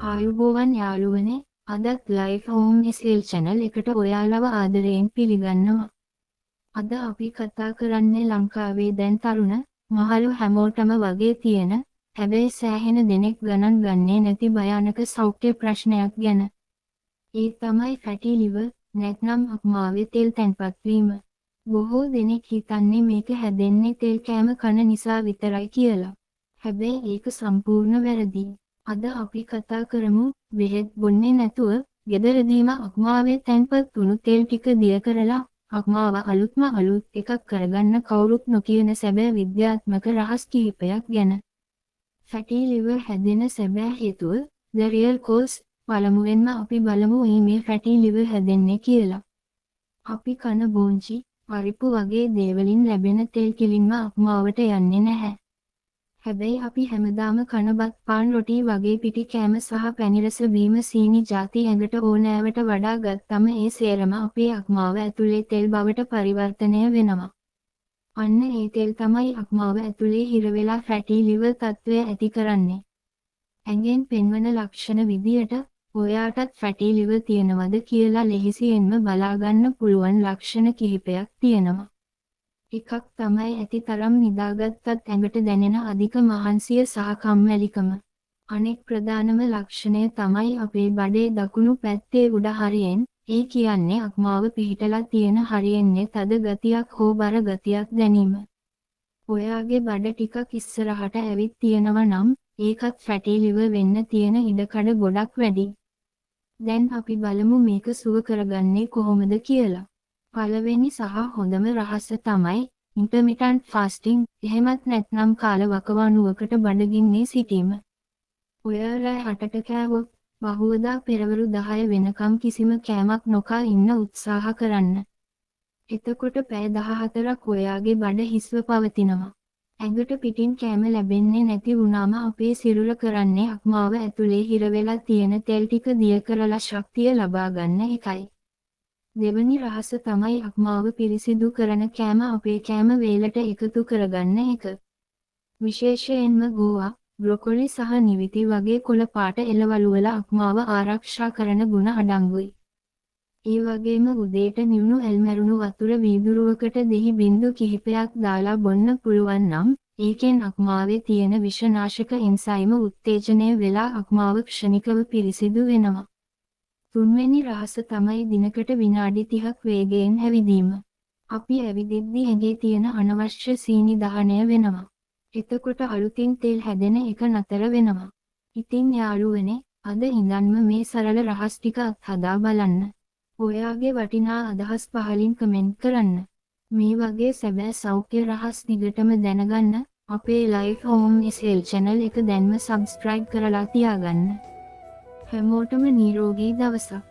ආයුබෝවන් යාළුවනේ, අදත් ලයිෆ් හෝම් SL channel එකට ඔයාලව ආදරයෙන් පිළිගන්නවා. අද අපි කතා කරන්නේ ලංකාවේ දැන් තරුණ මහලු හැමෝටම වගේ තියෙන, හැබැයි සෑහෙන දෙනෙක් ගණන් ගන්නේ නැති භයානක සෞඛ්‍ය ප්‍රශ්නයක් ගැන. ඒ තමයි ෆැටි ලිවර්, නැත්නම් අක්මාවේ තෙල් තැන්පත් වීම. බොහෝ දෙනෙක් හිතන්නේ මේක හැදෙන්නේ තෙල් කෑම කන නිසා විතරයි කියලා. හැබැයි ඒක සම්පූර්ණ වැරදි. අද අපි කතා කරමු බෙහෙත් බොන්නේ නැතුව ගෙදරදීම අක්මාවේ තැන්පත් වුණු තෙල් ටික දිය කරලා අක්මාව අලුත්ම අලුත් එකක් කරගන්න කවුරුත් නොකියන සැබෑ විද්‍යාත්මක රහස් කිහිපයක් ගැන. ෆැටි ලිවර් හැදෙන සැබෑ හේතුව, the real cause. පළමුවෙන්ම අපි බලමු ඇයි මේ ෆැටි ලිවර් හැදෙන්නේ කියලා. අපි කන බෝංචි, පරිප්පු වගේ දේවලින් ලැබෙන තෙල් කෙලින්ම අක්මාවට යන්නේ නැහැ. හැබැයි අපි හැමදාම කන බත්, පාන්, රොටි වගේ පිටි කෑම සහ පැණි රස බීම සීනි ජාති ඇඟට ඕනෑවට වඩා ගත්තම ඒ සේරම අපේ අක්මාව ඇතුලේ තෙල් බවට පරිවර්තනය වෙනවා. අන්න ඒ තෙල් තමයි අක්මාව ඇතුලේ හිර වෙලා ෆැටි ලිවර් තත්ත්වය ඇති කරන්නේ. ඇඟෙන් පෙන්වන ලක්ෂණ විදියට ඔයාටත් ෆැටි ලිවර් තියෙනවද කියලා ලෙහිසියෙන්ම බලාගන්න පුළුවන් ලක්ෂණ කිහිපයක් තියෙනවා. එකක් තමයි ඇති තරම් නිදාගත්තත් ඇඟට දැනෙන අධික මහන්සිය සහ කම්මැලිකම. අනෙක් ප්‍රධානම ලක්ෂණය තමයි අපේ බඩේ දකුණු පැත්තේ උඩ හරියෙන්, ඒ කියන්නේ අක්මාව පිහිටලා තියෙන හරියෙන්නේ තද ගතියක් හෝ බර ගතියක් දැනීම. ඔයාගේ බඩ ටිකක් ඉස්සරහට ඇවිත් තියෙනවා නම් ඒකත් ෆැටි ලිවර් වෙන්න තියෙන ඉඩකඩ ගොඩක් වැඩි. දැන් අපි බලමු මේක සුව කරගන්නේ කොහොමද කියලා. පළවෙනි සහ හොඳම රහස තමයි ඉන්ටර්මිටන්ට් ෆාස්ටිං, එහෙමත් නැත්නම් කාල වකවානුවකට බඩගින්නේ සිටීම. ඔයා රෑ 8ට කෑවොත් බහුවදා පෙරවරු 10 වෙනකම් කිසිම කෑමක් නොකා ඉන්න උත්සාහ කරන්න. එතකොට පැය 14ක් ඔයාගේ බඩ හිස්ව පවතිනවා. ඇඟට පිටින් කෑම ලැබෙන්නේ නැති වුණාම අපේ සිරුර කරන්නේ අක්මාව ඇතුලේ හිර වෙලා තියෙන තෙල් ටික දිය කරලා ශක්තිය ලබා ගන්න එකයි. දෙවනි රහස තමයි අක්මාව පිරිසිදු කරන කෑම අපේ කෑම වේලට එකතු කරගන්න එක. විශේෂයෙන්ම ගෝවා, බ්‍රොකොලි සහ නිවිති වගේ කොළ පාට එළවලු වල අක්මාව ආරක්ෂා කරන ගුණ අඩංගුයි. ඒ වගේම උදේට නිවුණු ඇල්මැරුණු වතුර වීදුරුවකට දෙහි බින්දු කිහිපයක් දාලා බොන්න පුළුවන් නම් ඒකෙන් අක්මාවේ තියෙන විෂනාශක එන්සයිම උත්තේජනය වෙලා අක්මාව ක්ෂණිකව පිරිසිදු වෙනවා. තුන්වෙනි රහස තමයි දිනකට විනාඩි 30ක් වේගයෙන් ඇවිදීම. අපි ඇවිදිද්දි ඇඟේ තියෙන අනවශ්‍ය සීනි දහනය වෙනවා. එතකොට අලුතින් තෙල් හැදෙන එක නතර වෙනවා. ඉතින් යාළුවනේ, අද ඉඳන්ම මේ සරල රහස් ටික අත්හදා බලන්න. ඔයාගේ වටිනා අදහස් පහලින් කමෙන්ට් කරන්න. මේ වගේ සැබෑ සෞඛ්‍ය රහස් දිගටම දැනගන්න අපේ ලයිෆ් හෝම් SL channel එක දැන්ම සබ්ස්ක්‍රයිබ් කරලා තියාගන්න. හැමෝටම නිරෝගී දවසක්.